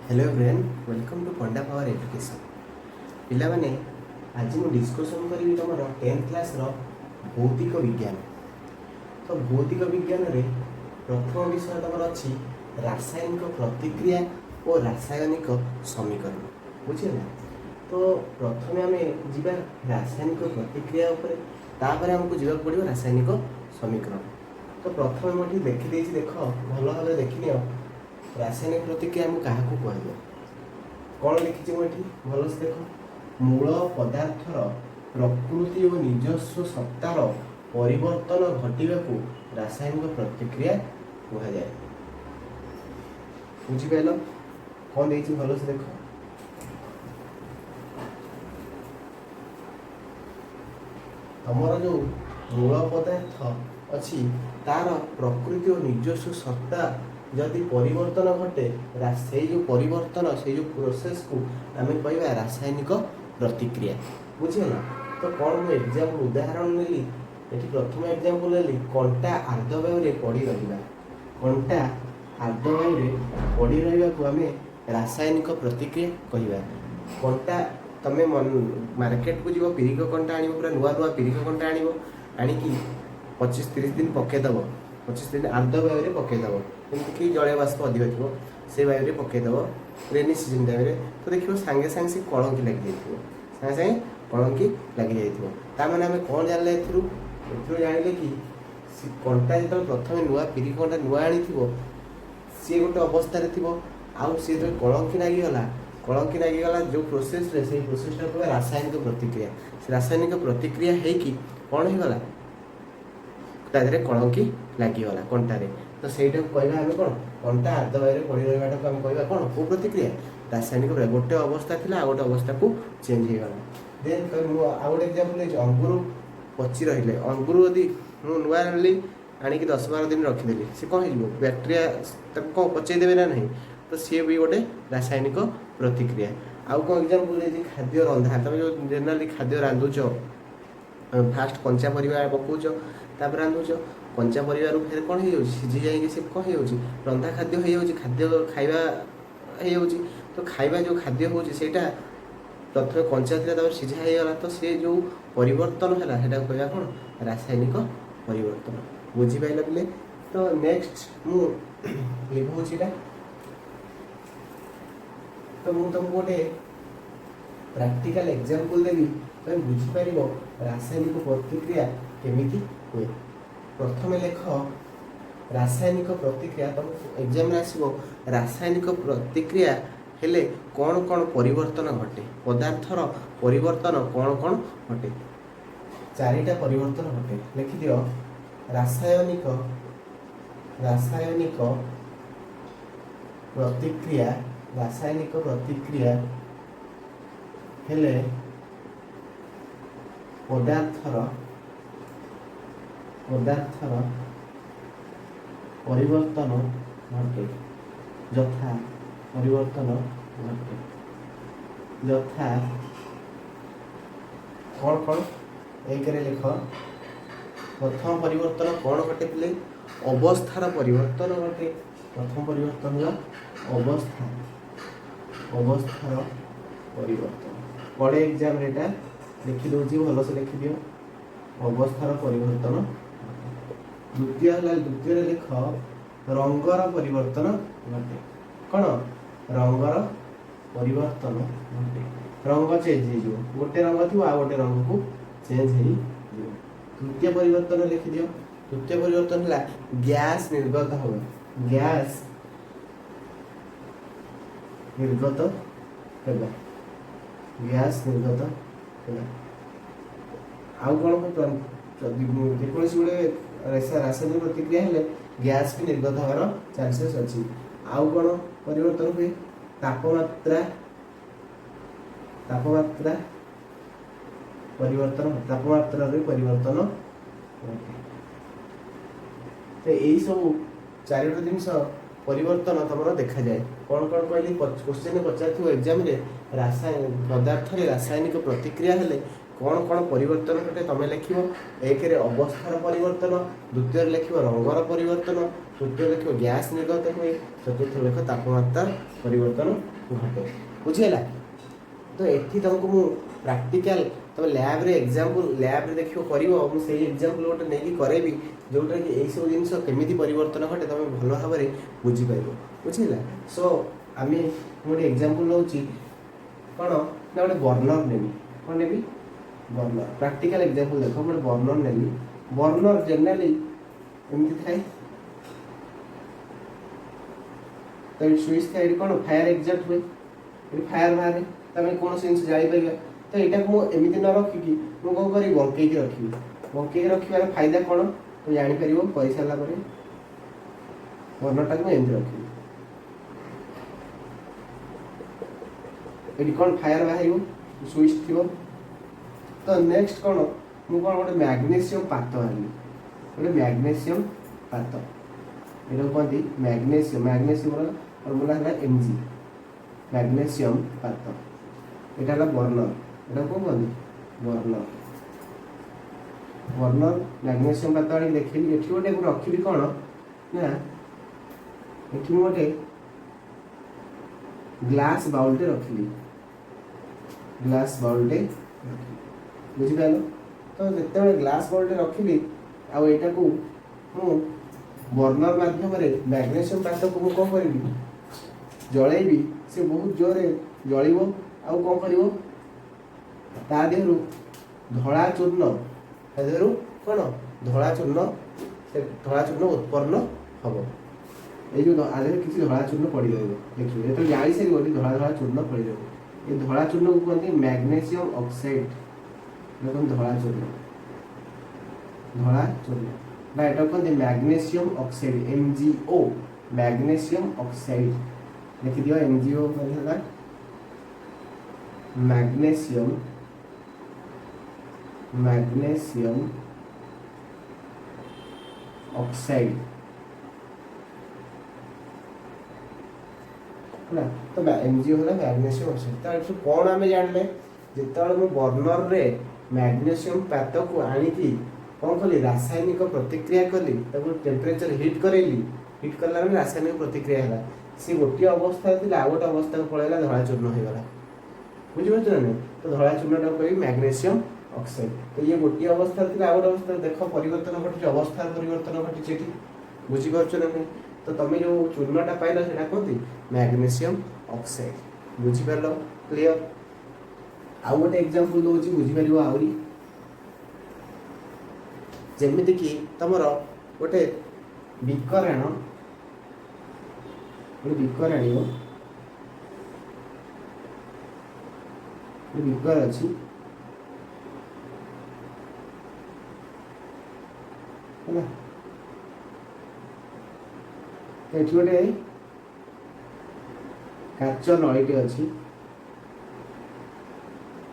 Hello everyone, welcome to Panda Power Education. ପିଲାମାନେ, ଆଜି ମୁଁ ଡିସ୍କସନ୍ କରିବି ତୁମର 10th କ୍ଲାସ୍ର ଭୌତିକ ବିଜ୍ଞାନ। ତ ଭୌତିକ ବିଜ୍ଞାନରେ ପ୍ରଥମ ବିଷୟ ତୁମର ଅଛି ରାସାୟନିକ ପ୍ରତିକ୍ରିୟା ଓ ରାସାୟନିକ ସମୀକରଣ। ବୁଝିଲା? ତ ପ୍ରଥମେ ଆମେ ଯିବା ରାସାୟନିକ ପ୍ରତିକ୍ରିୟା ଉପରେ, ତାପରେ ଆମକୁ ଯିବାକୁ ପଡ଼ିବ ରାସାୟନିକ ସମୀକରଣ। ତ ପ୍ରଥମେ ମୁଁ ଏଠି ଲେଖିଦେଇଛି, ଦେଖ, ଭଲ ଭାବରେ ଦେଖିନିଅ। ରାସାୟନିକ ପ୍ରତିକ୍ରିୟା ମୁଁ କାହାକୁ କୁହାଯାଏ? କ'ଣ ଲେଖିଛି ମୁଁ ଏଠି, ଭଲସେ ଦେଖ। ମୂଳ ପଦାର୍ଥର ପ୍ରକୃତି ଓ ନିଜସ୍ୱ ସତ୍ତାର ପରିବର୍ତ୍ତନ ଘଟିବାକୁ ରାସାୟନିକ ପ୍ରତିକ୍ରିୟା କୁହାଯାଏ। ବୁଝିପାରିଲ? କ'ଣ ଦେଇଛି, ଭଲସେ ଦେଖ। ତମର ଯେଉଁ ମୂଳ ପଦାର୍ଥ ଅଛି, ତାର ପ୍ରକୃତି ଓ ନିଜସ୍ୱ ସତ୍ତା ଯଦି ପରିବର୍ତ୍ତନ ଘଟେ, ସେଇ ଯେଉଁ ପରିବର୍ତ୍ତନ, ସେଇ ଯେଉଁ ପ୍ରୋସେସକୁ ଆମେ କହିବା ରାସାୟନିକ ପ୍ରତିକ୍ରିୟା। ବୁଝିହେଲା? ତ କ'ଣ ମୁଁ ଏକ୍ଜାମ୍ପଲ୍, ଉଦାହରଣ ନେଲି ଏଠି? ପ୍ରଥମ ଏକ୍ଜାମ୍ପଲ୍ ନେଲି କଣ୍ଟା ଆର୍ଦ୍ରବାୟୁରେ ପଡ଼ି ରହିବା। କଣ୍ଟା ଆର୍ଦ୍ରବାୟୁରେ ପଡ଼ି ରହିବାକୁ ଆମେ ରାସାୟନିକ ପ୍ରତିକ୍ରିୟା କହିବା। କଣ୍ଟା, ତମେ ମାର୍କେଟକୁ ଯିବ, ପିରିକ କଣ୍ଟା ଆଣିବ, ପୁରା ନୂଆ ନୂଆ ପିରିକ କଣ୍ଟା ଆଣିବ। ଆଣିକି 25-30 ଦିନ ପକେଇଦେବ। 25 ଦିନ ଆର୍ଦ୍ରବାୟୁରେ ପକେଇଦେବ, ଯେମିତିକି ଜଳୀୟ ବାଷ୍ପ ଅଧିକ ଥିବ, ସେ ବାୟୁରେ ପକେଇଦେବ, ରେନି ସିଜନ୍ ଟାଇମ୍ରେ। ତ ଦେଖିବ, ସାଙ୍ଗେ ସାଙ୍ଗେ ସେ କଳଙ୍କି ଲାଗିଯାଇଥିବ। ସାଙ୍ଗେ ସାଙ୍ଗେ କଳଙ୍କି ଲାଗିଯାଇଥିବ। ତାମାନେ ଆମେ କ'ଣ ଜାଣିଲେ ଏଥିରୁ? ଏଥିରୁ ଜାଣିଲେ କି ସେ କଣ୍ଟା ଯେତେବେଳେ ପ୍ରଥମେ ନୂଆ ପିରିକ କଣ୍ଟା ନୂଆ ଆଣିଥିବ, ସିଏ ଗୋଟେ ଅବସ୍ଥାରେ ଥିବ। ଆଉ ସିଏ ଯେତେବେଳେ କଳଙ୍କି ଲାଗିଗଲା, କଳଙ୍କି ଲାଗିଗଲା ଯେଉଁ ପ୍ରୋସେସରେ, ସେଇ ପ୍ରୋସେସଟା କହିବା ରାସାୟନିକ ପ୍ରତିକ୍ରିୟା। ସେ ରାସାୟନିକ ପ୍ରତିକ୍ରିୟା ହେଇକି କ'ଣ ହେଇଗଲା? ତା ଦେହରେ କଳଙ୍କି ଲାଗିଗଲା କଣ୍ଟାରେ। ତ ସେଇଟାକୁ କହିବା ଆମେ କ'ଣ? କଣ୍ଟା ଆର୍ଦ୍ରବାୟୁରେ ପଡ଼ି ରହିବାଟାକୁ ଆମେ କହିବା କ'ଣ? କେଉଁ ପ୍ରତିକ୍ରିୟା? ରାସାୟନିକ ପ୍ରତିକ୍ରିୟା। ଗୋଟେ ଅବସ୍ଥା ଥିଲା, ଆଉ ଗୋଟେ ଅବସ୍ଥାକୁ ଚେଞ୍ଜ ହେଇଗଲା। ଦେନ୍ ମୁଁ ଆଉ ଗୋଟେ ଏକ୍ଜାମ୍ପଲ୍ ନେଇଛି, ଅଙ୍ଗୁରୁ ପଚି ରହିଲେ। ଅଙ୍ଗୁରୁ ଯଦି ମୁଁ ନୂଆ ଆଣିଲି, ଆଣିକି 10-12 ଦିନ ରଖିଦେଲି, ସେ କ'ଣ ହେଇଯିବ? ବ୍ୟାକ୍ଟେରିଆ ତାକୁ କ'ଣ ପଚେଇ ଦେବେ ନା ନାହିଁ? ତ ସିଏ ବି ଗୋଟେ ରାସାୟନିକ ପ୍ରତିକ୍ରିୟା। ଆଉ କ'ଣ ଏକ୍ଜାମ୍ପଲ୍ ଦେଇଛି? ଖାଦ୍ୟ ରନ୍ଧା। ତମେ ଯେଉଁ ଜେନେରାଲି ଖାଦ୍ୟ ରାନ୍ଧୁଛ, ଫାଷ୍ଟ କଞ୍ଚା ପରିବା ପକାଉଛ, ତାପରେ ରାନ୍ଧୁଛ। କଞ୍ଚା ପରିବାରୁ ଫେର କ'ଣ ହେଇଯାଉଛି? ସିଝି ଯାଇକି ସେ କ'ଣ ହେଇଯାଉଛି? ରନ୍ଧା ଖାଦ୍ୟ ହେଇଯାଉଛି, ଖାଦ୍ୟ ଖାଇବା ହେଇଯାଉଛି। ତ ଖାଇବା ଯେଉଁ ଖାଦ୍ୟ ହେଉଛି, ସେଇଟା ପ୍ରଥମେ କଞ୍ଚା ଥିଲା, ତାପରେ ସିଝା ହେଇଗଲା। ତ ସେ ଯେଉଁ ପରିବର୍ତ୍ତନ ହେଲା, ସେଇଟାକୁ କହିବା କ'ଣ? ରାସାୟନିକ ପରିବର୍ତ୍ତନ। ବୁଝିପାରିଲ ପିଲେ? ତ ନେକ୍ସଟ ମୁଁ ଲିଭଉଛି ଏଇଟା। ତ ମୁଁ ତୁମକୁ ଗୋଟେ ପ୍ରାକ୍ଟିକାଲ ଏକ୍ଜାମ୍ପଲ୍ ଦେବି, ତମେ ବୁଝିପାରିବ ରାସାୟନିକ ପ୍ରତିକ୍ରିୟା କେମିତି ହୁଏ। ପ୍ରଥମେ ଲେଖ ରାସାୟନିକ ପ୍ରତିକ୍ରିୟା। ତମ ଏକ୍ଜାମରେ ଆସିବ, ରାସାୟନିକ ପ୍ରତିକ୍ରିୟା ହେଲେ କ'ଣ କ'ଣ ପରିବର୍ତ୍ତନ ଘଟେ? ପଦାର୍ଥର ପରିବର୍ତ୍ତନ କ'ଣ କ'ଣ ଘଟେ? ଚାରିଟା ପରିବର୍ତ୍ତନ ଘଟେ, ଲେଖିଦିଅ। ରାସାୟନିକ ପ୍ରତିକ୍ରିୟା, ରାସାୟନିକ ପ୍ରତିକ୍ରିୟା ହେଲେ ପଦାର୍ଥର ପରିବର୍ତ୍ତନ ଘଟେ, ଯଥା, ପରିବର୍ତ୍ତନ ଘଟେ ଯଥା କ'ଣ କ'ଣ? ଏକରେ ଲେଖ, ପ୍ରଥମ ପରିବର୍ତ୍ତନ କ'ଣ ଘଟେ ପିଲେ? ଅବସ୍ଥାର ପରିବର୍ତ୍ତନ ଘଟେ। ପ୍ରଥମ ପରିବର୍ତ୍ତନ ହେଲା ଅବସ୍ଥାର ପରିବର୍ତ୍ତନ। ପଡ଼େ ଏକ୍ଜାମରେ ଏଇଟା, ଲେଖିଦେଉଛି, ଭଲସେ ଲେଖିଦିଅ। ଅବସ୍ଥାର ପରିବର୍ତ୍ତନ ଘଟେ। ଦ୍ୱିତୀୟ ହେଲା, ଦ୍ୱିତୀୟରେ ଲେଖ, ରଙ୍ଗର ପରିବର୍ତ୍ତନ ଘଟେ। କ'ଣ? ରଙ୍ଗର ପରିବର୍ତ୍ତନ ଘଟେ। ରଙ୍ଗ ଚେଞ୍ଜ ହେଇଯିବ। ଗୋଟେ ରଙ୍ଗ ଥିବ, ଆଉ ଗୋଟେ ରଙ୍ଗକୁ ଚେଞ୍ଜ ହେଇଯିବ। ତୃତୀୟ ପରିବର୍ତ୍ତନ ଲେଖିଦିଅ। ତୃତୀୟ ପରିବର୍ତ୍ତନ ହେଲା ଗ୍ୟାସ୍ ନିର୍ଗତ ହେବ। ଗ୍ୟାସ୍ ନିର୍ଗତ ହେବ। ଗ୍ୟାସ୍ ନିର୍ଗତ ହେଲା। ଆଉ କ'ଣ? ଯଦି ଯେକୌଣସି ଗୋଟେ ରାସାୟନିକ ପ୍ରତିକ୍ରିୟା ହେଲେ ଗ୍ୟାସ୍ ବି ନିର୍ଗତ ହେବାର ଚାନ୍ସେସ୍ ଅଛି। ଆଉ କ'ଣ ପରିବର୍ତ୍ତନ ହୁଏ? ତାପମାତ୍ରା ପରିବର୍ତ୍ତନ, ତାପମାତ୍ରାରେ ପରିବର୍ତ୍ତନ ଘଟେ। ତ ଏଇ ସବୁ ଚାରିଟା ଜିନିଷ ପରିବର୍ତ୍ତନ ତମର ଦେଖାଯାଏ। କ'ଣ କ'ଣ କହିଲି? କୋଶ୍ଚିନ୍ ପଚାରିଥିବ ଏକ୍ଜାମରେ, ପଦାର୍ଥରେ ରାସାୟନିକ ପ୍ରତିକ୍ରିୟା ହେଲେ କ'ଣ କ'ଣ ପରିବର୍ତ୍ତନ ଘଟେ? ତମେ ଲେଖିବ, ଏକରେ ଅବସ୍ଥାର ପରିବର୍ତ୍ତନ, ଦ୍ୱିତୀୟରେ ଲେଖିବ ରଙ୍ଗର ପରିବର୍ତ୍ତନ, ତୃତୀୟ ଲେଖିବ ଗ୍ୟାସ୍ ନିର୍ଗତ ହୁଏ, ଚତୁର୍ଥ ଲେଖ ତାପମାତ୍ରା ପରିବର୍ତ୍ତନ ଘଟେ। ବୁଝିହେଲା? ତ ଏଠି ତୁମକୁ ମୁଁ ପ୍ରାକ୍ଟିକାଲ, ତମେ ଲ୍ୟାବ୍ରେ ଏକ୍ଜାମ୍ପଲ୍ ଲ୍ୟାବ୍ରେ ଦେଖିବ କରିବ, ମୁଁ ସେଇ ଏକ୍ଜାମ୍ପଲ୍ ଗୋଟେ ନେଇକି କରେଇବି, ଯେଉଁଟାକି ଏଇସବୁ ଜିନିଷ କେମିତି ପରିବର୍ତ୍ତନ ଘଟେ ତୁମେ ଭଲ ଭାବରେ ବୁଝିପାରିବ। ବୁଝିହେଲା? ସୋ ଆମେ ମୁଁ ଗୋଟେ ଏକ୍ଜାମ୍ପଲ୍ ନେଉଛି କ'ଣ ନା ଗୋଟେ ବର୍ଣ୍ଣର ନେବି। କ'ଣ ନେବି? ବର୍ଣ୍ଣର। ପ୍ରାକ୍ଟିକାଲ ଏକ୍ଜାମ୍ପଲ୍ ଦେଖ, ମୁଁ ଗୋଟେ ବର୍ଣ୍ଣର ନେଲି। ବର୍ଣ୍ଣର ଜେନେରାଲି ଏମିତି ଥାଏ। ତ ଏଠି ସୁଇଚ୍ ଥାଏ, ଏଠି କ'ଣ ଫାୟାର ଏକ୍ଜାକ୍ଟ ହୁଏ, ଏଠି ଫାୟାର ବାହାରେ, ତ ଆମେ କୌଣସି ଜିନିଷ ଜାଳିପାରିବା। ତ ଏଇଟାକୁ ମୁଁ ଏମିତି ନ ରଖିକି ମୁଁ କ'ଣ କରିବି? ବଙ୍କେଇକି ରଖିବି। ବଙ୍କେଇକି ରଖିବାର ଫାଇଦା କ'ଣ ତ ଜାଣିପାରିବ କରିସାରିଲା ପରେ। ବର୍ଣ୍ଣରଟାକୁ ମୁଁ ଏମିତି ରଖିବି, ଏଠି କ'ଣ ଫାୟାର ବାହାରିବ, ସୁଇଚ୍ ଥିବ। ତ ନେକ୍ସଟ କ'ଣ, ମୁଁ କ'ଣ ଗୋଟେ ମ୍ୟାଗ୍ନେସିୟମ୍ ପାତ ଆଣିଲି। ଗୋଟେ ମ୍ୟାଗ୍ନେସିୟମ୍ ପାତ, ଏଟାକୁ କୁହନ୍ତି ମ୍ୟାଗ୍ନେସିୟମ୍। ମ୍ୟାଗ୍ନେସିୟମର ଫର୍ମୁଲା ହେଲା Mg। Magnesium ପାତ, ଏଇଟା ହେଲା ବର୍ଣ୍ଣର। ଏଟାକୁ କ'ଣ କୁହନ୍ତି? ବର୍ଣ୍ଣର। ବର୍ଣ୍ଣର ମ୍ୟାଗ୍ନେସିୟମ୍ ପାତ ଆଣିକି ଦେଖିଲି। ଏଠି ଗୋଟେ ମୁଁ ରଖିବି କ'ଣ ନା ଏଠି ମୁଁ ଗୋଟେ ଗ୍ଲାସ୍ ବାଉଲଟେ ରଖିଲି। ଗ୍ଲାସ୍ ବାଉଲଟେ ରଖିଲି, ବୁଝିପାରିଲ? ତ ଯେତେବେଳେ ଗ୍ଲାସ୍ ବାଉଲଟେ ରଖିଲି ଆଉ ଏଇଟାକୁ ମୁଁ ବର୍ଣ୍ଣର ମାଧ୍ୟମରେ ମ୍ୟାଗ୍ନେସିୟମ୍ ପାତକୁ ମୁଁ କ'ଣ କରିବି? ଜଳେଇବି। ସେ ବହୁତ ଜୋରରେ ଜଳିବ ଆଉ କ'ଣ କରିବ? ତା ଦେହରୁ ଧଳା ଚୂର୍ଣ୍ଣ, ତା ଦେହରୁ କ'ଣ ଧଳା ଚୂର୍ଣ୍ଣ, ସେ ଧଳା ଚୂର୍ଣ୍ଣ ଉତ୍ପନ୍ନ ହେବ। ଏଇ ଯେଉଁ ଆ ଦେହରେ କିଛି ଧଳା ଚୂର୍ଣ୍ଣ ପଡ଼ି ରହିବ। ଦେଖିବେ, ଯେତେବେଳେ ଜାଳି ସାରିବ, ଏଠି ଧଳା ଧଳା ଚୂର୍ଣ୍ଣ ପଡ଼ି ରହିବ। ଏ ଧଳା ଚୂର୍ଣ୍ଣକୁ କୁହନ୍ତି ମ୍ୟାଗ୍ନେସିୟମ୍ ଅକ୍ସାଇଡ୍। ଏଟା କୁହନ୍ତି ଧଳା ଚୂର୍ଣ୍ଣ, ଧଳା ଚୂର୍ଣ୍ଣ ବା ଏଟା କୁହନ୍ତି magnesium oxide, MgO, magnesium oxide. ଲେଖିଦିଅ, MgO ମାନେ ହେଲା ମ୍ୟାଗ୍ନେସିୟମ୍, ମ୍ୟାଗ୍ନେସିୟମ୍ ଅକ୍ସାଇଡ୍ ହେଲା। ତ MgO ହେଲା ମ୍ୟାଗ୍ନେସିୟମ୍ ଅକ୍ସାଇଡ୍। ତ ଏଠୁ କ'ଣ ଆମେ ଜାଣିଲେ? ଯେତେବେଳେ ମୁଁ ବର୍ଣ୍ଣରରେ ମ୍ୟାଗ୍ନେସିୟମ୍ ପାତକୁ ଆଣିକି କ'ଣ କଲି? ରାସାୟନିକ ପ୍ରତିକ୍ରିୟା କଲି, ତାକୁ ଟେମ୍ପରେଚର ହିଟ୍ କରେଇଲି। ହିଟ୍ କଲା ମାନେ ରାସାୟନିକ ପ୍ରତିକ୍ରିୟା ହେଲା। ସେ ଗୋଟିଏ ଅବସ୍ଥାରେ ଥିଲା, ଆଉ ଗୋଟେ ଅବସ୍ଥାକୁ ପଳେଇଲା, ଧଳା ଚୂର୍ଣ୍ଣ ହେଇଗଲା। ବୁଝିପାରୁଛ ନା ନାଇଁ? ତ ଧଳା ଚୂର୍ଣ୍ଣଟାକୁ କହିବି ମ୍ୟାଗ୍ନେସିୟମ୍ ଅକ୍ସାଇଡ୍। ତ ଇଏ ଗୋଟିଏ ଅବସ୍ଥାରେ ଥିଲା, ଆଉ ଗୋଟେ ଅବସ୍ଥାରେ ଦେଖ ପରିବର୍ତ୍ତନ ଘଟିଛି, ଅବସ୍ଥାର ପରିବର୍ତ୍ତନ ଘଟିଛି ଏଠି। ବୁଝିପାରୁଛ ନା ନାଇଁ? ତ ତମେ ଯୋଉ ଚୂର୍ଣ୍ଣଟା ପାଇଲ, ସେଇଟା କୁହନ୍ତି ମ୍ୟାଗ୍ନେସିୟମ୍ ଅକ୍ସାଇଡ୍। ବୁଝିପାରିଲ? କ୍ଲିଅର? ଆଉ ଗୋଟେ ଏକ୍ଜାମ୍ପଲ୍ ଦେଉଛି, ବୁଝିପାରିବ ଆହୁରି। ଯେମିତିକି ତମର ଗୋଟେ ବିକର ଆଣ, ଗୋଟେ ବିକର ଆଣିବ। ଗୋଟେ ବିକର ଅଛି, ହେଲା? ତ ଏଠି ଗୋଟେ କାଚ ନଳୀଟେ ଅଛି,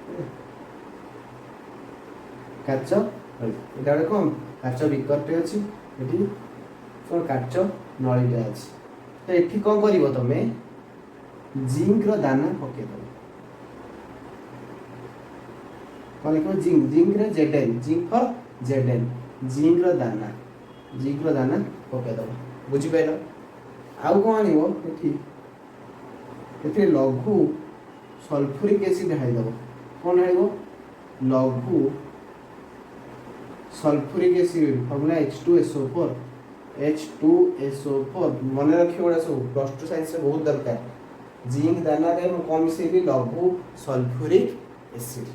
ହେଲା? କାଚ ନଳୀ, ଏଇଟା ଗୋଟେ କ'ଣ କାଚ ବିକରଟେ ଅଛି। ଏଠି କ'ଣ କାଚ ନଳୀଟା ଅଛି। ତ ଏଠି କ'ଣ କରିବ ତମେ? ଜିଙ୍କର ଦାନା ପକେଇଦବ। କ'ଣ ଲେଖିବ? ଜିଙ୍କ। ଜିଙ୍କରେ Zn, zinc for Zn, ଜିଙ୍କର ଦାନା, ଜିଙ୍କର ଦାନା ପକେଇଦବ। ବୁଝିପାରିଲ? ଆଉ କ'ଣ ଆଣିବ ଏଠି? ଏଥିରେ ଲଘୁ ସଲଫୁରିକ୍ ଏସିଡ୍ ଢାଳିଦବ। କ'ଣ ଢାଳିବ? ଲଘୁ sulphuric acid, formula H2SO4, H2SO4। ମନେ ରଖିବ, ଏଗୁଡ଼ା ସବୁ +2 ସାଇନ୍ସରେ ବହୁତ ଦରକାର। ଜିଙ୍କ ଦାନାରେ ମୁଁ କ'ଣ ମିଶେଇଲି? ଲଘୁ ସଲଫୁରିକ୍ ଏସିଡ୍।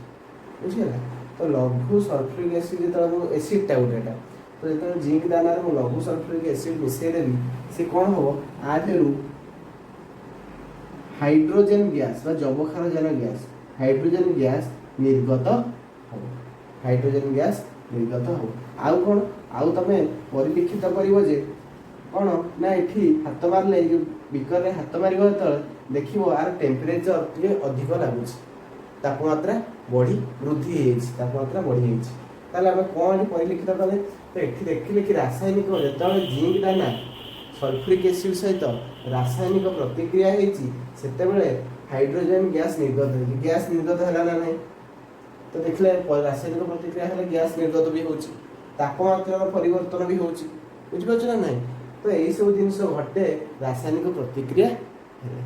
ବୁଝିହେଲା? ତ ଲଘୁ ସଲଫୁରିକ୍ ଏସିଡ୍ ଯେତେବେଳେ ମୁଁ ଏସିଡ୍ଟା ଗୋଟେ ଏଟା, ତ ଯେତେବେଳେ ଜିଙ୍କ ଦାନାରେ ମୁଁ ଲଘୁ ସଲଫୁରିକ୍ ଏସିଡ୍ ମିଶେଇ ଦେବି, ସେ କ'ଣ ହେବ? ଆ ଦେହରୁ ହାଇଡ୍ରୋଜେନ୍ ଗ୍ୟାସ୍ ବା ଯବକ୍ଷାରଜାନ ଗ୍ୟାସ୍, ହାଇଡ୍ରୋଜେନ୍ ଗ୍ୟାସ୍ ନିର୍ଗତ ହେବ। ହାଇଡ୍ରୋଜେନ୍ ଗ୍ୟାସ୍ ନିର୍ଗତ ହେବ। ଆଉ କ'ଣ? ଆଉ ତମେ ପରିଲକ୍ଷିତ କରିବ ଯେ କ'ଣ ନା ଏଠି ହାତ ମାରିଲେ, ଏଇ ଯେଉଁ ବିକରରେ ହାତ ମାରିବ ଯେତେବେଳେ, ଦେଖିବ ଆର ଟେମ୍ପରେଚର ଟିକେ ଅଧିକ ଲାଗୁଛି, ତାପମାତ୍ରା ବଢ଼ି ବୃଦ୍ଧି ହେଇଯାଇଛି, ତାପମାତ୍ରା ବଢ଼ିଯାଇଛି। ତାହେଲେ ଆମେ କ'ଣ ଏଠି ପରିଲକ୍ଷିତ କଲେ? ତ ଏଠି ଦେଖିଲେ କି ରାସାୟନିକ ଯେତେବେଳେ ଜିଙ୍କ ଦାନା ସଲଫ୍ୟୁରିକ୍ ଏସିଡ୍ ସହିତ ରାସାୟନିକ ପ୍ରତିକ୍ରିୟା ହେଇଛି, ସେତେବେଳେ ହାଇଡ୍ରୋଜେନ୍ ଗ୍ୟାସ୍ ନିର୍ଗତ ହେଇଛି। ଗ୍ୟାସ୍ ନିର୍ଗତ ହେଲା ନା ନାହିଁ? ତ ଦେଖିଲେ ରାସାୟନିକ ପ୍ରତିକ୍ରିୟା ହେଲେ ଗ୍ୟାସ୍ ନିର୍ଗତ ବି ହେଉଛି, ତାପମାତ୍ରାର ପରିବର୍ତ୍ତନ ବି ହେଉଛି। ବୁଝିପାରୁଛ ନା ନାହିଁ? ତ ଏଇସବୁ ଜିନିଷ ଘଟେ ରାସାୟନିକ ପ୍ରତିକ୍ରିୟା ହେଲେ।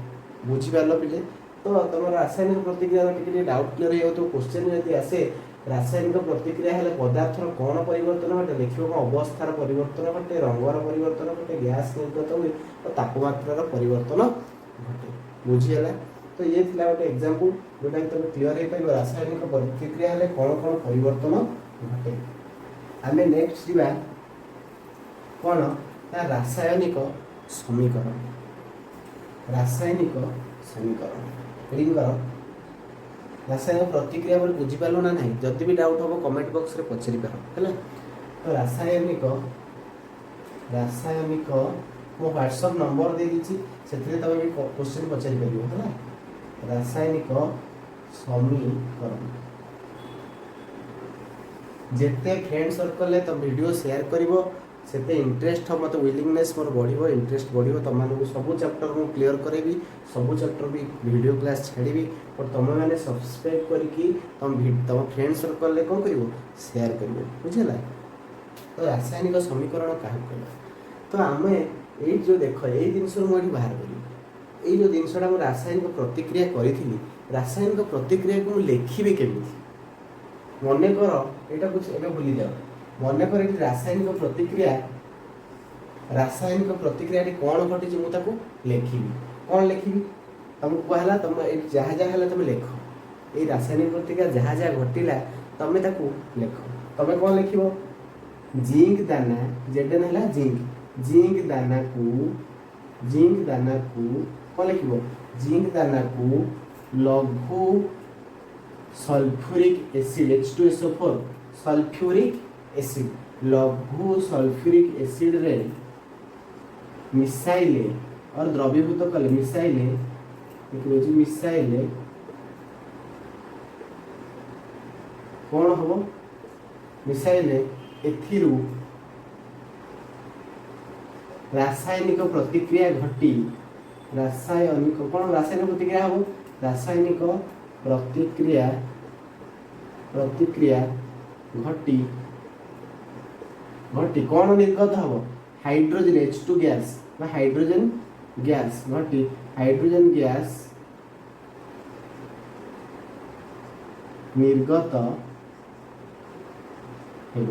ବୁଝିପାରିଲ ପିଲେ? ତ ତମର ରାସାୟନିକ ପ୍ରତିକ୍ରିୟାର ଟିକେ ଟିକେ ଡାଉଟ୍ କ୍ଲିୟର ହେଇଯାଉଥିବ। କୋଶ୍ଚେନ୍ ଯଦି ଆସେ, ରାସାୟନିକ ପ୍ରତିକ୍ରିୟା ହେଲେ ପଦାର୍ଥର କ'ଣ ପରିବର୍ତ୍ତନ ଘଟେ? ଲେଖିବ କ'ଣ? ଅବସ୍ଥାର ପରିବର୍ତ୍ତନ ଘଟେ, ରଙ୍ଗର ପରିବର୍ତ୍ତନ ଘଟେ, ଗ୍ୟାସ୍ ନିର୍ଗତ ହୁଏ ଓ ତାପମାତ୍ରାର ପରିବର୍ତ୍ତନ ଘଟେ। ବୁଝିହେଲା? ତ ଇଏ ଥିଲା ଗୋଟେ ଏକ୍ଜାମ୍ପଲ୍, ଯୋଉଟାକି ତମେ କ୍ଲିୟର ହେଇପାରିବ ରାସାୟନିକ ପ୍ରତିକ୍ରିୟା ହେଲେ କ'ଣ କ'ଣ ପରିବର୍ତ୍ତନ ଘଟେ। ଆମେ ନେକ୍ସଟ ଯିବା କ'ଣ ନା ରାସାୟନିକ ସମୀକରଣ। ରାସାୟନିକ ସମୀକରଣ ରିଡିଂ କର। ରାସାୟନିକ ପ୍ରତିକ୍ରିୟା ବୋଲି ବୁଝିପାରିଲ ନା ନାହିଁ? ଯଦି ବି ଡାଉଟ୍ ହେବ, କମେଣ୍ଟ ବକ୍ସରେ ପଚାରିପାର, ହେଲା? ତ ରାସାୟନିକ ମୁଁ ହ୍ୱାଟ୍ସଅପ୍ ନମ୍ବର ଦେଇଦେଇଛି, ସେଥିରେ ତମେ ବି କୋଶ୍ଚିନ୍ ପଚାରିପାରିବ, ହେଲା? ରାସାୟନିକ ସମୀକରଣ। ଯେତେ ଫ୍ରେଣ୍ଡ ସର୍କଲରେ ତମ ଭିଡ଼ିଓ ସେୟାର କରିବ, ସେତେ ଇଣ୍ଟରେଷ୍ଟ ହେବ ମୋତେ, ୱିଲିଂନେସ୍ ମୋର ବଢ଼ିବ, ଇଣ୍ଟରେଷ୍ଟ ବଢ଼ିବ। ତମମାନଙ୍କୁ ସବୁ ଚାପ୍ଟର ମୁଁ କ୍ଲିୟର କରାଇବି, ସବୁ ଚାପ୍ଟର ବି ଭିଡ଼ିଓ କ୍ଲାସ୍ ଛାଡ଼ିବି। ବଟ୍ ତମେମାନେ ସବସ୍କ୍ରାଇବ୍ କରିକି ତମ ଫ୍ରେଣ୍ଡ ସର୍କଲରେ କ'ଣ କରିବ? ସେୟାର କରିବ। ବୁଝିହେଲା? ତ ରାସାୟନିକ ସମୀକରଣ କାହାକୁ କହିବା? ତ ଆମେ ଏଇ ଯେଉଁ ଦେଖ, ଏଇ ଜିନିଷରୁ ମୁଁ ଏଠି ବାହାର କରିବି। ଏଇ ଯେଉଁ ଜିନିଷଟା ମୁଁ ରାସାୟନିକ ପ୍ରତିକ୍ରିୟା କରିଥିଲି, ରାସାୟନିକ ପ୍ରତିକ୍ରିୟାକୁ ମୁଁ ଲେଖିବି କେମିତି? ମନେକର ଏଇଟାକୁ ଏବେ ଭୁଲିଯାଅ। ମନେକର ଏଠି ରାସାୟନିକ ପ୍ରତିକ୍ରିୟାଟି କ'ଣ ଘଟିଛି, ମୁଁ ତାକୁ ଲେଖିବି। କ'ଣ ଲେଖିବି? ତମକୁ କୁହାହେଲା, ତମ ଏଇଠି ଯାହା ଯାହା ହେଲା ତମେ ଲେଖ। ଏଇ ରାସାୟନିକ ପ୍ରତିକ୍ରିୟା ଯାହା ଯାହା ଘଟିଲା, ତମେ ତାକୁ ଲେଖ। ତମେ କ'ଣ ଲେଖିବ? ଜିଙ୍କ ଦାନା, ଜେଡେନ୍ ହେଲା ଜିଙ୍କ, ଜିଙ୍କ ଦାନାକୁ କ'ଣ ଲେଖିବ? ଜିଙ୍କ ଦାନାକୁ ଲଘୁ sulphuric acid, H2SO4, sulphuric acid, ଲଘୁ ସଲଫ୍ୟୁରିକ୍ ଏସିଡ୍ରେ ମିଶାଇଲେ ଅର୍ ଦ୍ରବୀଭୂତ କଲେ, ମିଶାଇଲେ ଲେଖିଦେଉଛି, ମିଶାଇଲେ କ'ଣ ହବ? ମିଶାଇଲେ ଏଥିରୁ ରାସାୟନିକ ପ୍ରତିକ୍ରିୟା ଘଟି, ରାସାୟନିକ କ'ଣ, ରାସାୟନିକ ପ୍ରତିକ୍ରିୟା ହବ। ରାସାୟନିକ ପ୍ରତିକ୍ରିୟା ଘଟି କ'ଣ ନିର୍ଗତ ହବ? ହାଇଡ୍ରୋଜେନ, H2 gas ବା ହାଇଡ୍ରୋଜେନ ଗ୍ୟାସ୍ ଘଟି, ହାଇଡ୍ରୋଜେନ ଗ୍ୟାସ୍ ନିର୍ଗତ ହେବ।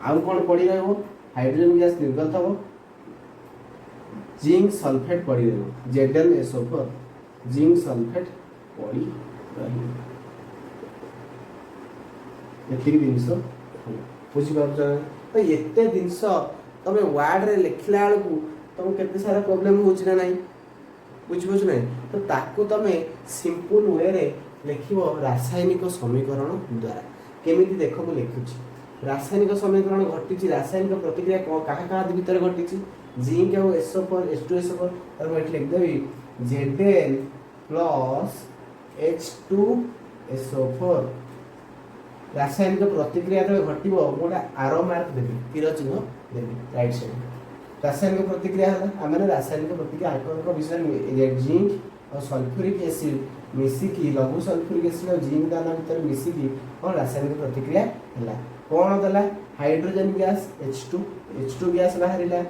ଆଉ କ'ଣ ପଡ଼ି ରହିବ? ହାଇଡ୍ରୋଜେନ ଗ୍ୟାସ୍ ନିର୍ଗତ ହେବ, ଜିଙ୍କ ସଲଫେଟ୍ ପଡ଼ି ରହିବ, ZnSO4, zinc sulphate ପଡ଼ି ରହିବ। ଏତିକି ଜିନିଷ ହବ। ବୁଝିପାରୁଛ ନା? ତ ଏତେ ଜିନିଷ ତମେ ୱାର୍ଡରେ ଲେଖିଲା ବେଳକୁ ତମକୁ କେତେ ସାରା ପ୍ରୋବ୍ଲେମ୍ ହେଉଛି ନା ନାହିଁ? ବୁଝିପାରୁଛ ନାହିଁ? ତ ତାକୁ ତମେ ସିମ୍ପଲ୍ ୱେରେ ଲେଖିବ ରାସାୟନିକ ସମୀକରଣ ଦ୍ୱାରା। କେମିତି ଦେଖ, ମୁଁ ଲେଖୁଛି। ରାସାୟନିକ ସମୀକରଣ ଘଟିଛି, ରାସାୟନିକ ପ୍ରତିକ୍ରିୟା କ'ଣ, କାହା କାହା ଭିତରେ ଘଟିଛି? ଜିଙ୍କ ଆଉ SO4, H2SO4। ତାହେଲେ ମୁଁ ଏଠି ଲେଖିଦେବି Zn plus H2SO4। ରାସାୟନିକ ପ୍ରତିକ୍ରିୟା ଯେତେବେଳେ ଘଟିବ, ମୁଁ ଗୋଟେ ଆରୋ ମାର୍କ ଦେବି, ତୀର ଚିହ୍ନ ଦେବି ରାଇଟ୍ ସାଇଡ୍। ରାସାୟନିକ ପ୍ରତିକ୍ରିୟା ହେଲା, ଆମେ ରାସାୟନିକ ପ୍ରତିକ୍ରିୟା ଆଙ୍କ ବିଷୟରେ ଜିଙ୍କ ଆଉ ସଲଫ୍ୟୁରିକ୍ ଏସିଡ୍ ମିଶିକି, ଲଘୁ ସଲଫ୍ୟୁରିକ୍ ଏସିଡ୍ ଆଉ ଜିଙ୍କ ଦାନା ଭିତରେ ମିଶିକି କ'ଣ ରାସାୟନିକ ପ୍ରତିକ୍ରିୟା ହେଲା। କ'ଣ ଦେଲା? Hydrogen gas H2, H2 gas ବାହାରିଲା,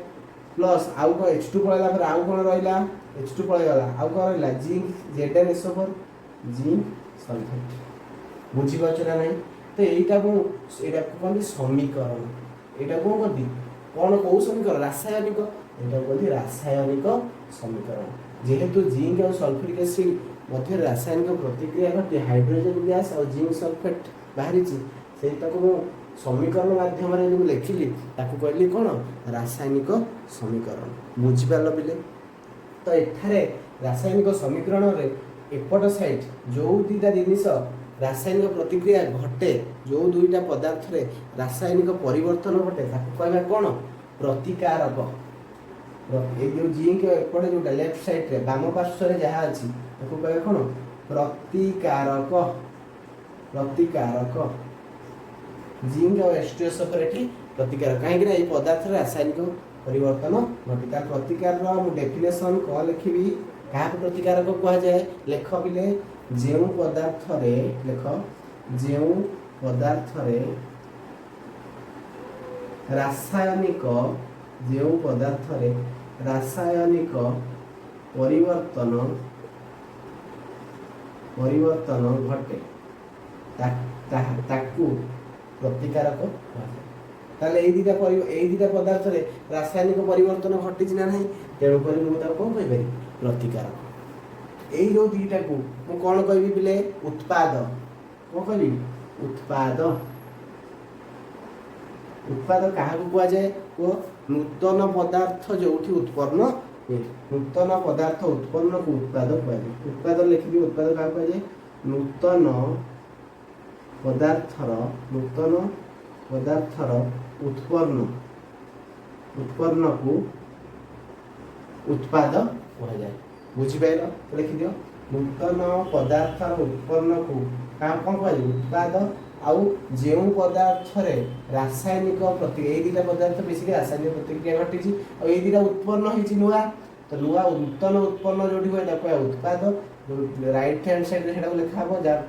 ପ୍ଲସ୍ ଆଉ କ'ଣ? ଏଚ୍ ଟୁ ପଳେଇଲା ପରେ ଆଉ କ'ଣ ରହିଲା? ଏଚ୍ ଟୁ ପଳେଇଗଲା, ଆଉ କ'ଣ ରହିଲା? Zinc, ZnSO4, zinc sulphate. ବୁଝିପାରୁଛ ନା ନାହିଁ? ତ ଏଇଟା ମୁଁ ଏଇଟାକୁ କହନ୍ତି ସମୀକରଣ। ଏଇଟା କ'ଣ କହନ୍ତି? କ'ଣ, କୋଉ ସମୀକରଣ? ରାସାୟନିକ। ଏଇଟାକୁ କହନ୍ତି ରାସାୟନିକ ସମୀକରଣ। ଯେହେତୁ ଜିଙ୍କ ଆଉ ସଲଫ୍ୟୁରିକ୍ ଏସିଡ୍ ମଧ୍ୟରେ ରାସାୟନିକ ପ୍ରତିକ୍ରିୟା ଘଟି ହାଇଡ୍ରୋଜେନ ଗ୍ୟାସ୍ ଆଉ ଜିଙ୍କ ସଲଫେଟ୍ ବାହାରିଛି, ସେଇଟାକୁ ମୁଁ ସମୀକରଣ ମାଧ୍ୟମରେ ଯେଉଁ ଲେଖିଲି, ତାକୁ କହିଲି କ'ଣ? ରାସାୟନିକ ସମୀକରଣ। ବୁଝିପାରିଲ ପିଲେ? ତ ଏଠାରେ ରାସାୟନିକ ସମୀକରଣରେ ଏପଟ ସାଇଡ୍ ଯେଉଁ ଦୁଇଟା ଜିନିଷ ରାସାୟନିକ ପ୍ରତିକ୍ରିୟା ଘଟେ, ଯେଉଁ ଦୁଇଟା ପଦାର୍ଥରେ ରାସାୟନିକ ପରିବର୍ତ୍ତନ ଘଟେ, ତାକୁ କହିବା କ'ଣ? ପ୍ରତିକାରକ। ଏଇ ଯେଉଁ ଜିଙ୍କ ଏପଟେ ଯେଉଁଟା ଲେଫ୍ଟ ସାଇଡ୍ରେ, ବାମ ପାର୍ଶ୍ୱରେ ଯାହା ଅଛି, ତାକୁ କହିବା କ'ଣ? ପ୍ରତିକାରକ। ପ୍ରତିକାରକ ଜିଙ୍କ ଆଉ H2S ଉପରେ ଏଠି ପ୍ରତିକାର, କାହିଁକି ନା ଏଇ ପଦାର୍ଥରେ ରାସାୟନିକ ପରିବର୍ତ୍ତନ ଘଟେ। ତାର ପ୍ରତିକାରର ମୁଁ ଡେଫିନେସନ୍ କ'ଣ ଲେଖିବି? କାହାକୁ ପ୍ରତିକାରକ କୁହାଯାଏ? ଲେଖ ପିଲେ। ଯେଉଁ ପଦାର୍ଥରେ, ଲେଖ, ଯେଉଁ ପଦାର୍ଥରେ ରାସାୟନିକ ଯେଉଁ ପଦାର୍ଥରେ ରାସାୟନିକ ପରିବର୍ତ୍ତନ ଘଟେ, ତାକୁ ପ୍ରତିକାରକ କୁହାଯାଏ। ତାହେଲେ ଏଇ ଦୁଇଟା ପଦାର୍ଥରେ ରାସାୟନିକ ପରିବର୍ତ୍ତନ ଘଟିଛି ନା ନାହିଁ? ତେଣୁକରି ମୁଁ ତାକୁ କ'ଣ କହିପାରିବି? ପ୍ରତିକାରକ। ଏଇ ଯେଉଁ ଦୁଇଟାକୁ ମୁଁ କ'ଣ କହିବି ପିଲେ? ଉତ୍ପାଦ। କ'ଣ କହିବି? ଉତ୍ପାଦ। ଉତ୍ପାଦ କାହାକୁ କୁହାଯାଏ କୁହ? ନୂତନ ପଦାର୍ଥ ଯୋଉଠି ଉତ୍ପନ୍ନ ହୁଏ, ନୂତନ ପଦାର୍ଥ ଉତ୍ପନ୍ନକୁ ଉତ୍ପାଦ କୁହାଯାଏ। ଉତ୍ପାଦ ଲେଖିଦିଅ। ଉତ୍ପାଦ କାହାକୁ କୁହାଯାଏ? ନୂତନ ପଦାର୍ଥର ଉତ୍ପନ୍ନକୁ ଉତ୍ପାଦ କୁହାଯାଏ। ବୁଝିପାରିଲ? ଲେଖିଦିଅ, ନୂତନ ପଦାର୍ଥର ଉତ୍ପନ୍ନକୁ କାହା କ'ଣ କୁହାଯାଏ? ଉତ୍ପାଦ। ଆଉ ଯେଉଁ ପଦାର୍ଥରେ ରାସାୟନିକ ଏଇ ଦୁଇଟା ପଦାର୍ଥ ମିଶିକି ରାସାୟନିକ ପ୍ରତିକ୍ରିୟା ଘଟିଛି ଆଉ ଏଇ ଦୁଇଟା ଉତ୍ପନ୍ନ ହେଇଛି ନୂଆ, ତ ନୂଆ ନୂତନ ଉତ୍ପନ୍ନ ଯୋଉଠି ହୁଏ, ତାକୁ କୁହାଯାଏ ଉତ୍ପାଦ। ରାଇଟ୍ ହ୍ୟାଣ୍ଡ ସାଇଡ୍ରେ ସେଟାକୁ ଲେଖା ହବ, ଯାହା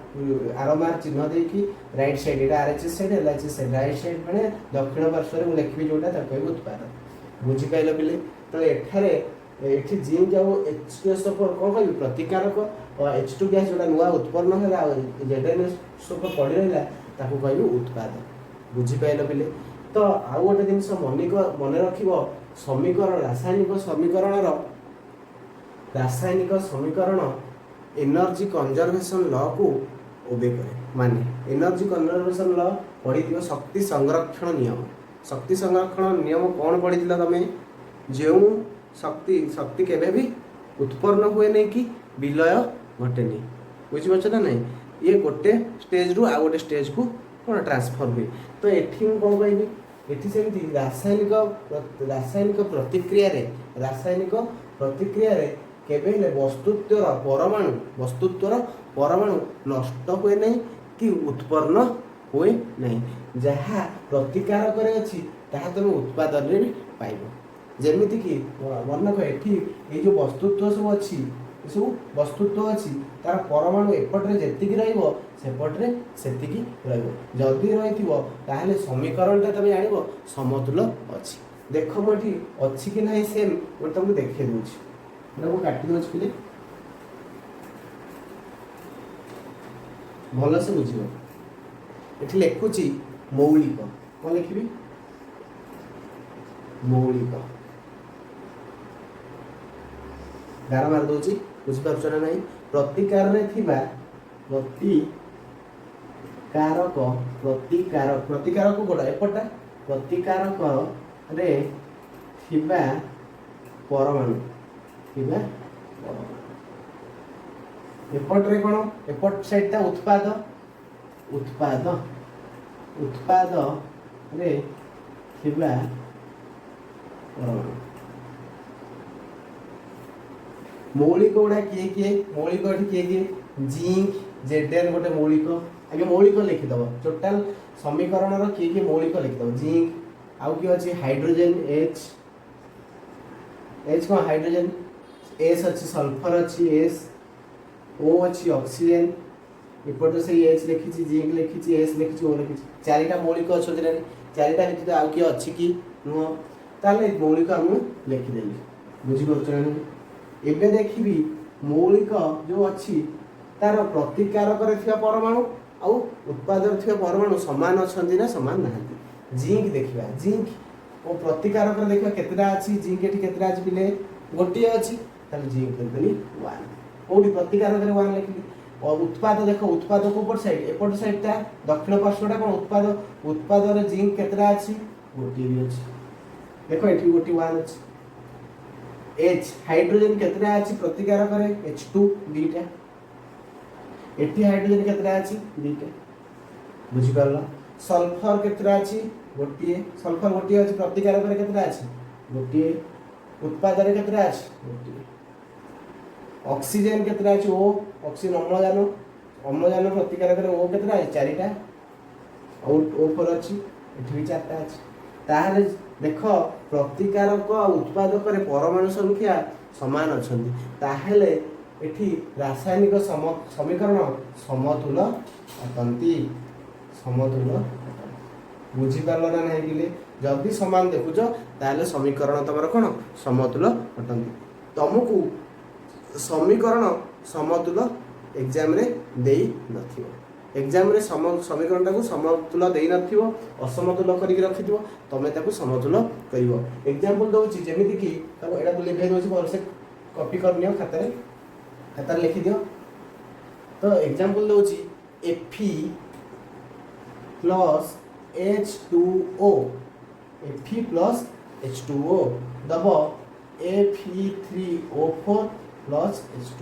ଆରୋ ମାର୍କ ଚିହ୍ନ ଦେଇକି ରାଇଟ୍ ସାଇଡ୍। ଏଇଟା RHS side, LHS side. Right side ମାନେ ଦକ୍ଷିଣ ପାର୍ଶ୍ୱରେ ମୁଁ ଲେଖିବି ଯୋଉଟା, ତାକୁ କହିବି ଉତ୍ପାଦ। ବୁଝିପାରିଲ ପିଲେ? ତ ଏଠାରେ ଏଠି ଜିଙ୍କ ଆଉ H2SO4 କ'ଣ କହିବି? ପ୍ରତିକାରକ। H2 gas ଯୋଉଟା ନୂଆ ଉତ୍ପନ୍ନ ହେଲା ଆଉ ZnSO4 ପଡ଼ି ରହିଲା, ତାକୁ କହିବି ଉତ୍ପାଦ। ବୁଝିପାରିଲ ପିଲେ? ତ ଆଉ ଗୋଟେ ଜିନିଷ ମନେ ରଖିବ, ସମୀକରଣ, ରାସାୟନିକ ସମୀକରଣ ଏନର୍ଜି କନଜରଭେସନ ଲକୁ ଓବେ କରେ। ମାନେ ଏନର୍ଜି କନଜରଭେସନ ଲ ପଢ଼ିଥିବ, ଶକ୍ତି ସଂରକ୍ଷଣ ନିୟମ। ଶକ୍ତି ସଂରକ୍ଷଣ ନିୟମ କ'ଣ ପଢ଼ିଥିଲ ତମେ? ଯେଉଁ ଶକ୍ତି କେବେ ବି ଉତ୍ପନ୍ନ ହୁଏ ନାହିଁ କି ବିଲୟ ଘଟେନି। ବୁଝିପାରୁଛ ନା ନାହିଁ? ଇଏ ଗୋଟେ ଷ୍ଟେଜରୁ ଆଉ ଗୋଟେ ଷ୍ଟେଜକୁ କ'ଣ ଟ୍ରାନ୍ସଫର୍ ହୁଏ। ତ ଏଠି ମୁଁ କ'ଣ କହିବି? ଏଠି ସେମିତି ରାସାୟନିକ ପ୍ରତିକ୍ରିୟାରେ କେବେ ହେଲେ ବସ୍ତୁତ୍ୱର ପରମାଣୁ ନଷ୍ଟ ହୁଏ ନାହିଁ କି ଉତ୍ପନ୍ନ ହୁଏ ନାହିଁ। ଯାହା ପ୍ରତିକାରକରେ ଅଛି, ତାହା ତୁମେ ଉତ୍ପାଦନରେ ବି ପାଇବ। ଯେମିତିକି ମନେକର ଏଠି ଏଇ ଯେଉଁ ବସ୍ତୁତ୍ୱ ସବୁ ଅଛି, ଏସବୁ ବସ୍ତୁତ୍ୱ ଅଛି, ତାର ପରମାଣୁ ଏପଟରେ ଯେତିକି ରହିବ, ସେପଟରେ ସେତିକି ରହିବ। ଯଦି ରହିଥିବ, ତାହେଲେ ସମୀକରଣଟା ତମେ ଜାଣିବ ସମତୁଲ ଅଛି। ଦେଖ, ମୁଁ ଏଠି ଅଛି କି ନାହିଁ ସେମ୍ ମୁଁ ତମକୁ ଦେଖେଇ ଦେଉଛି। ମୁଁ କାଟି ଦେଉଛି ପିଲେ, ଭଲସେ ବୁଝିବ। ଏଠି ଲେଖୁଛି ମୌଳିକ। କ'ଣ ଲେଖିବି? ମୌଳିକ। ଗାର ମାରି ଦଉଛି। ବୁଝିପାରୁଛ ନା ନାହିଁ? ପ୍ରତିକାରରେ ଥିବା ପ୍ରତିକାରକ କୋଉଟା? ଏପଟଟା। ପ୍ରତିକାରକରେ ଥିବା ପରମାଣୁ ଏପଟରେ କ'ଣ? ଏପଟ ସାଇଡଟା ଉତ୍ପାଦ। ଉତ୍ପାଦରେ ଥିବା ପରମାଣୁ। ମୌଳିକ ଗୁଡ଼ା କିଏ କିଏ? ମୌଳିକ ଏଠି କିଏ କିଏ? ଜିଙ୍କ Zn ଗୋଟେ ମୌଳିକ। ଆଗେ ମୌଳିକ ଲେଖିଦବ। ଟୋଟାଲ ସମୀକରଣର କିଏ କିଏ ମୌଳିକ ଲେଖିଦବ। ଜିଙ୍କ, ଆଉ କିଏ ଅଛି? Hydrogen H. ଏଚ୍ କ'ଣ? ହାଇଡ୍ରୋଜେନ। ଏସ୍ ଅଛି, ସଲଫର ଅଛି ଏସ୍। ଓ ଅଛି, ଅକ୍ସିଜେନ। ଏପଟେ ସେଇ ଏଚ୍ ଲେଖିଛି, ଜିଙ୍କ ଲେଖିଛି, ଏସ୍ ଲେଖିଛି, ଓ ଲେଖିଛି। ଚାରିଟା ମୌଳିକ ଅଛନ୍ତି ନା? ଚାରିଟା ବ୍ୟତୀତ ଆଉ କିଏ ଅଛି କି? ନୁହଁ। ତାହେଲେ ମୌଳିକ ମୁଁ ଲେଖିଦେଲି। ବୁଝିପାରୁଛ ନା ନାହିଁ? ଏବେ ଦେଖିବି, ମୌଳିକ ଯେଉଁ ଅଛି, ତାର ପ୍ରତିକାରକରେ ଥିବା ପରମାଣୁ ଆଉ ଉତ୍ପାଦରେ ଥିବା ପରମାଣୁ ସମାନ ଅଛନ୍ତି ନା ସମାନ ନାହାନ୍ତି? ଜିଙ୍କ ଦେଖିବା। ଜିଙ୍କ ଓ ପ୍ରତିକାରକରେ ଦେଖିବା କେତେଟା ଅଛି। ଜିଙ୍କ ଏଠି କେତେଟା ଅଛି ପିଲେ? ଗୋଟିଏ ଅଛି। ତାହେଲେ ଜିଙ୍କ ଲେଖିଦେଲି ୱାନ୍। କୋଉଠି? ପ୍ରତିକାରକରେ ୱାନ୍ ଲେଖିଲି। ଓ ଉତ୍ପାଦ ଦେଖ, ଉତ୍ପାଦ କୋଉ ପଟ ସାଇଡ୍? ଏପଟ ସାଇଡ୍ଟା, ଦକ୍ଷିଣ ପାର୍ଶ୍ୱଟା କ'ଣ? ଉତ୍ପାଦ। ଉତ୍ପାଦରେ ଜିଙ୍କ କେତେଟା ଅଛି? ଗୋଟିଏ ବି ଅଛି। ଦେଖ, ଏଠି ଗୋଟିଏ ୱାନ୍ ଅଛି। ଏଚ୍, ହାଇଡ୍ରୋଜେନ କେତେଟା ଅଛି ପ୍ରତିକାରକରେ? H2, ଦିଟା। ଏଠି ହାଇଡ୍ରୋଜେନ କେତେଟା ଅଛି? ଦିଟା। ବୁଝିପାରିଲ? ସଲଫର କେତେଟା ଅଛି? ଗୋଟିଏ। ସଲଫର ଗୋଟିଏ ଅଛି। ପ୍ରତିକାରକରେ କେତେଟା ଅଛି? ଗୋଟିଏ। ଉତ୍ପାଦରେ କେତେଟା ଅଛି? ଗୋଟିଏ। ଅକ୍ସିଜେନ କେତେଟା ଅଛି? ଓ, ଅକ୍ସିଜେନ, ଅମ୍ଳଜାନ। ଅମ୍ଳଜାନ ପ୍ରତିକାରକରେ ଓ କେତେଟା ଅଛି? ଚାରିଟା। ଓ, ଓ ଫୋର ଅଛି। ଏଠି ବି ଚାରିଟା ଅଛି। ତାହେଲେ ଦେଖ, ପ୍ରତିକାରକ ଆଉ ଉତ୍ପାଦକରେ ପରମାଣୁ ସଂଖ୍ୟା ସମାନ ଅଛନ୍ତି। ତାହେଲେ ଏଠି ରାସାୟନିକ ସମୀକରଣ ସମତୁଲ ଅଟନ୍ତି, ସମତୁଲ ଅଟନ୍ତି। ବୁଝିପାରିଲ ନା ନାହିଁ ପିଲେ? ଯଦି ସମାନ ଦେଖୁଛ, ତାହେଲେ ସମୀକରଣ ତମର କ'ଣ ସମତୁଲ ଅଟନ୍ତି। ତମକୁ ସମୀକରଣ ସମତୁଲ ଏକ୍ଜାମରେ ଦେଇ ନଥିବ। ଏକ୍ଜାମରେ ସମୀକରଣଟାକୁ ସମତୁଲ ଦେଇନଥିବ, ଅସମତୁଲ କରିକି ରଖିଥିବ। ତମେ ତାକୁ ସମତୁଲ କରିବ। ଏକ୍ଜାମ୍ପଲ୍ ଦେଉଛି, ଯେମିତିକି ତାକୁ ଏଇଟାକୁ ଲିଭେଇ ଦେଉଛି। ଭଲସେ କପି କରିନିଅ ଖାତାରେ, ଖାତାରେ ଲେଖିଦିଅ। ତ ଏକ୍ଜାମ୍ପଲ୍ ଦେଉଛି, Fe plus H2O, Fe plus H2O Dev Fe3O4 plus H2,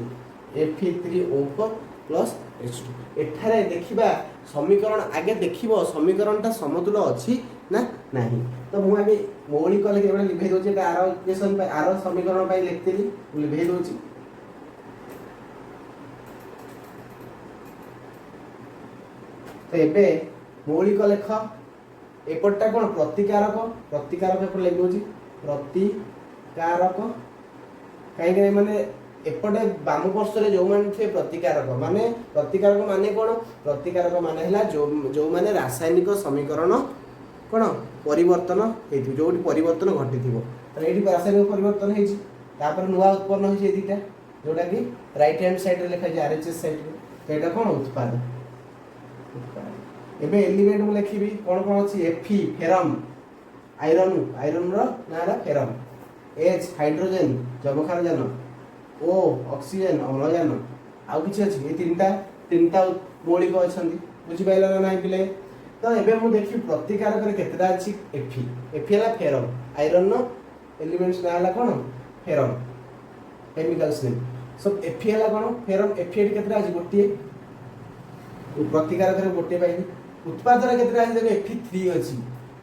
Fe3O4 plus H2। ଏଠାରେ ଦେଖିବା ସମୀକରଣ, ଆଗେ ଦେଖିବ ସମୀକରଣଟା ସମତୁଲ ଅଛି ନା ନାହିଁ। ତ ମୁଁ ଆଗେ ମୌଳିକ ଲେଖି ଏଗୁଡ଼ା ଲିଭେଇ ଦେଉଛି। ଏଇଟା ଆର ଇକ୍ୱେସନ୍ ପାଇଁ, ଆର ସମୀକରଣ ପାଇଁ ଲେଖିଥିଲି, ମୁଁ ଲିଭେଇ ଦେଉଛି। ତ ଏବେ ମୌଳିକ ଲେଖ। ଏପଟଟା କ'ଣ? ପ୍ରତିକାରକ। ପ୍ରତିକାରକ ଏପଟେ ଲେଖି ଦେଉଛି, ପ୍ରତିକାରକ। କାହିଁକି ନା ମାନେ ଏପଟେ ବାମ ପାର୍ଶ୍ୱରେ ଯେଉଁମାନେ ଥିବେ ପ୍ରତିକାରକ ମାନେ, ପ୍ରତିକାରକ ମାନେ କ'ଣ? ପ୍ରତିକାରକ ମାନେ ହେଲା ଯେଉଁମାନେ ରାସାୟନିକ ସମୀକରଣ କ'ଣ ପରିବର୍ତ୍ତନ ହେଇଥିବ, ଯେଉଁଠି ପରିବର୍ତ୍ତନ ଘଟିଥିବ। ତାହେଲେ ଏଇଠି ରାସାୟନିକ ପରିବର୍ତ୍ତନ ହେଇଛି, ତାପରେ ନୂଆ ଉତ୍ପନ୍ନ ହେଇଛି ଏ ଦୁଇଟା, ଯେଉଁଟାକି ରାଇଟ୍ ହ୍ୟାଣ୍ଡ ସାଇଡ଼୍ରେ ଲେଖା ହେଇଛି, ଆର୍ ଏଚ୍ ଏସ୍ ସାଇଡ଼୍ରେ। ତ ଏଇଟା କ'ଣ? ଉତ୍ପାଦ, ଉତ୍ପାଦ। ଏବେ ଏଲିମେଣ୍ଟ ମୁଁ ଲେଖିବି, କ'ଣ କ'ଣ ଅଛି? ଏଫି ଫେରମ୍, ଆଇରନ୍, ଆଇରନ୍ର ନାଁ ହେଲା ଫେରମ୍। ଏଚ୍ ହାଇଡ୍ରୋଜେନ୍, ଯବକ୍ଷାରଜାନ। ଓ ଅକ୍ସିଜେନ୍, ଅମ୍ଳଜାନ। ଆଉ କିଛି ଅଛି? ଏଇ ତିନିଟା, ତିନିଟା ମୌଳିକ ଅଛନ୍ତି। ବୁଝିପାରିଲ ନା ନାହିଁ ପିଲେ? ତ ଏବେ ମୁଁ ଦେଖିବି ପ୍ରତିକାରକରେ କେତେଟା ଅଛି। ଏଫି, ଏଫି ହେଲା ଫେରମ୍, ଆଇରନ୍ର ଏଲିମେଣ୍ଟସ୍ ନାଁ ହେଲା କ'ଣ? ଫେରମ୍, କେମିକାଲ୍ସ ନେମ୍। ସୋ ଏଫି ହେଲା କ'ଣ? ଫେରମ୍। ଏଫି ଏଠି କେତେଟା ଅଛି? ଗୋଟିଏ। ପ୍ରତିକାରକରେ ଗୋଟିଏ ପାଇଲି। ଉତ୍ପାଦରେ କେତେଟା ଅଛି ଦେଖ। ଏଫି ଥ୍ରୀ ଅଛି,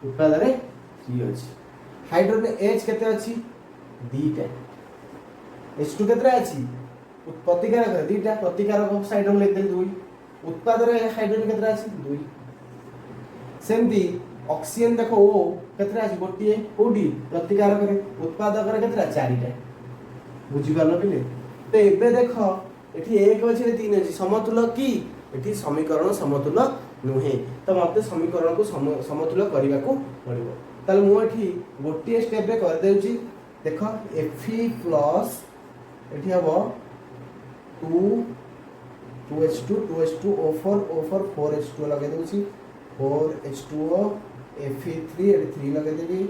ଉତ୍ପାଦରେ ଥ୍ରୀ ଅଛି। ହାଇଡ୍ରୋଜେନ୍ ଏଚ୍ କେତେ ଅଛି? ଦିଟା। ଏଚ୍ ଟୁ କେତେଟା ଅଛି? ପ୍ରତିକାରକରେ ଦିଟା, ପ୍ରତିକାରକ ସାଇଡ୍ ମୁଁ ଲେଖିଦେଲି ଦୁଇ। ଉତ୍ପାଦରେ ହାଇଡ୍ରୋଜେନ୍ କେତେଟା ଅଛି? ଦୁଇ। ସେମିତି ଅକ୍ସିଜେନ୍ ଦେଖ, ଓ କେତେଟା ଅଛି? ଗୋଟିଏ। କୋଉଠି? ପ୍ରତିକାରକରେ। ଉତ୍ପାଦକରେ କେତେଟା? ଚାରିଟା। ବୁଝିପାରିଲ ପିଲେ? ତ ଏବେ ଦେଖ, ଏଠି ଏକ ଅଛି, ଏଠି ତିନି ଅଛି। ସମତୁଲ କି? ଏଠି ସମୀକରଣ ସମତୁଲ ନୁହେଁ। ତ ମତେ ସମୀକରଣକୁ ସମତୁଲ କରିବାକୁ ପଡ଼ିବ। ତାହେଲେ ମୁଁ ଏଠି ଗୋଟିଏ ଷ୍ଟେପ୍ରେ କରିଦେଉଛି। ଦେଖ, ଏଫି ପ୍ଲସ୍ ଏଠି ହବ two, two H2, two H2 O4, O4, four H2 ଲଗେଇ ଦେଉଛି, four H2O, Fe3, ଏଠି ଥ୍ରୀ ଲଗେଇଦେବି,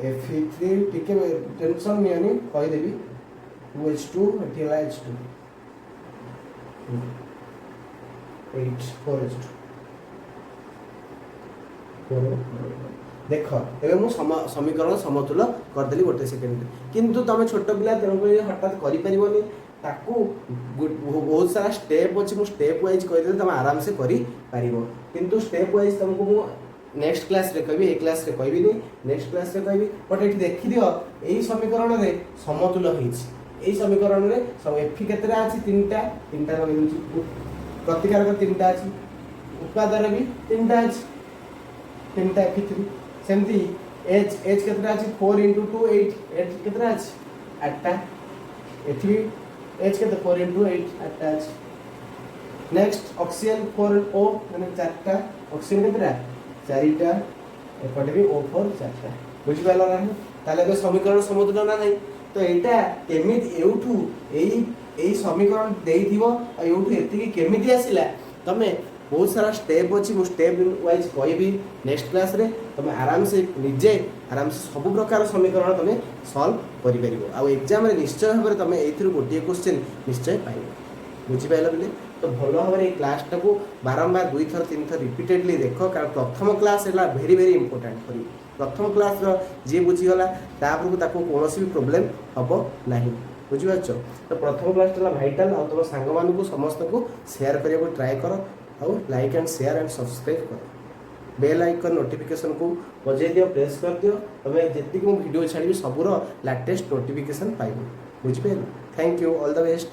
ଏଫି ଥ୍ରୀ। ଟିକେ ଟେନସନ୍ ନିଅନି, କହିଦେବି। ଟୁ ଏଚ୍ ଟୁ, ଏଠି ହେଲା H2, 8, four H2, four। ଦେଖ, ଏବେ ମୁଁ ସମୀକରଣ ସମତୁଲ କରିଦେଲି ଗୋଟେ ସେକେଣ୍ଡରେ। କିନ୍ତୁ ତମେ ଛୋଟ ପିଲା, ତେଣୁକରି ହଠାତ୍ କରିପାରିବନି। ତାକୁ ବହୁତ ସାରା ଷ୍ଟେପ୍ ଅଛି। ମୁଁ ଷ୍ଟେପ୍ ୱାଇଜ୍ କହିଦେଲେ ତମେ ଆରାମସେ କରିପାରିବ। କିନ୍ତୁ ଷ୍ଟେପ୍ ୱାଇଜ୍ ତମକୁ ମୁଁ ନେକ୍ସଟ କ୍ଲାସ୍ରେ କହିବି, ଏ କ୍ଲାସ୍ରେ କହିବିନି, ନେକ୍ସଟ କ୍ଲାସ୍ରେ କହିବି। ବଟ୍ ଏଠି ଦେଖିଦିଅ, ଏଇ ସମୀକରଣରେ ସମତୁଲ ହେଇଛି। ଏଇ ସମୀକରଣରେ ସବୁ ଏଫି କେତେଟା ଅଛି? ତିନିଟା। ତିନିଟା ଲଗେଇ ଦେଉଛି। ପ୍ରତିକାରକ ତିନିଟା ଅଛି, ଉତ୍ପାଦରେ ବି ତିନିଟା ଅଛି, ତିନିଟା ଏଫି ଥ୍ରୀ। ସେମିତି ଏଚ୍, ଏଚ୍ କେତେଟା ଅଛି? Four into two, 8। H କେତେଟା ଅଛି? ଆଠଟା। ଏଠି ବି ଏଚ୍ କେତେ? ଫୋର୍ ଇଣ୍ଟୁ ଏଇଟ୍, ଆଠଟା ଅଛି। ନେକ୍ସଟ ଅକ୍ସିଜେନ୍ ଫୋର୍ ଓ, ମାନେ ଚାରିଟା। ଅକ୍ସିଜେନ୍ କେତେଟା? ଚାରିଟା। ଏପଟେ ବି ଓ ଫୋର୍ ଚାରିଟା। ବୁଝିପାରିଲ ନାହିଁ? ତାହେଲେ ଏବେ ସମୀକରଣ ସମତୁଲ ନା ନାହିଁ? ତ ଏଇଟା କେମିତି ଏଉଠୁ ଏଇ ସମୀକରଣ ଦେଇଥିବ ଆଉ ଏଉଠୁ ଏତିକି କେମିତି ଆସିଲା? ତମେ ବହୁତ ସାରା ଷ୍ଟେପ୍ ଅଛି, ମୁଁ ଷ୍ଟେପ୍ ୱାଇଜ୍ କହିବି ନେକ୍ସଟ କ୍ଲାସ୍ରେ। ତମେ ଆରାମସେ ନିଜେ ଆରାମସେ ସବୁ ପ୍ରକାର ସମୀକରଣ ତମେ ସଲ୍ଭ କରିପାରିବ। ଆଉ ଏକ୍ଜାମରେ ନିଶ୍ଚୟ ଭାବରେ ତମେ ଏଇଥିରୁ ଗୋଟିଏ କୋଶ୍ଚିନ୍ ନିଶ୍ଚୟ ପାଇବ। ବୁଝିପାରିଲ ପିଲେ? ତ ଭଲ ଭାବରେ ଏଇ କ୍ଲାସ୍ଟାକୁ ବାରମ୍ବାର ଦୁଇଥର ତିନିଥର ରିପିଟେଡ଼ଲି ଦେଖ, କାରଣ ପ୍ରଥମ କ୍ଲାସ୍ ହେଲା very very important for you. ପ୍ରଥମ କ୍ଲାସ୍ର ଯିଏ ବୁଝିଗଲା, ତାପରକୁ ତାକୁ କୌଣସି ବି ପ୍ରୋବ୍ଲେମ୍ ହେବ ନାହିଁ। ବୁଝିପାରୁଛ ତ? ପ୍ରଥମ କ୍ଲାସ୍ଟା ହେଲା ଭାଇଟାଲ୍। ଆଉ ତୁମ ସାଙ୍ଗମାନଙ୍କୁ ସମସ୍ତଙ୍କୁ ସେୟାର କରିବାକୁ ଟ୍ରାଏ କର, ଆଉ like and share and subscribe କର। ବେଲ୍ ଆଇକନ୍ ନୋଟିଫିକେସନ୍କୁ ବଜେଇ ଦିଅ, ପ୍ରେସ୍ କରିଦିଅ। ତମେ ଯେତିକି ମୁଁ ଭିଡ଼ିଓ ଛାଡ଼ିବି, ସବୁର ଲାଟେଷ୍ଟ ନୋଟିଫିକେସନ୍ ପାଇବ। ବୁଝିପାରିଲ? Thank you, all the best.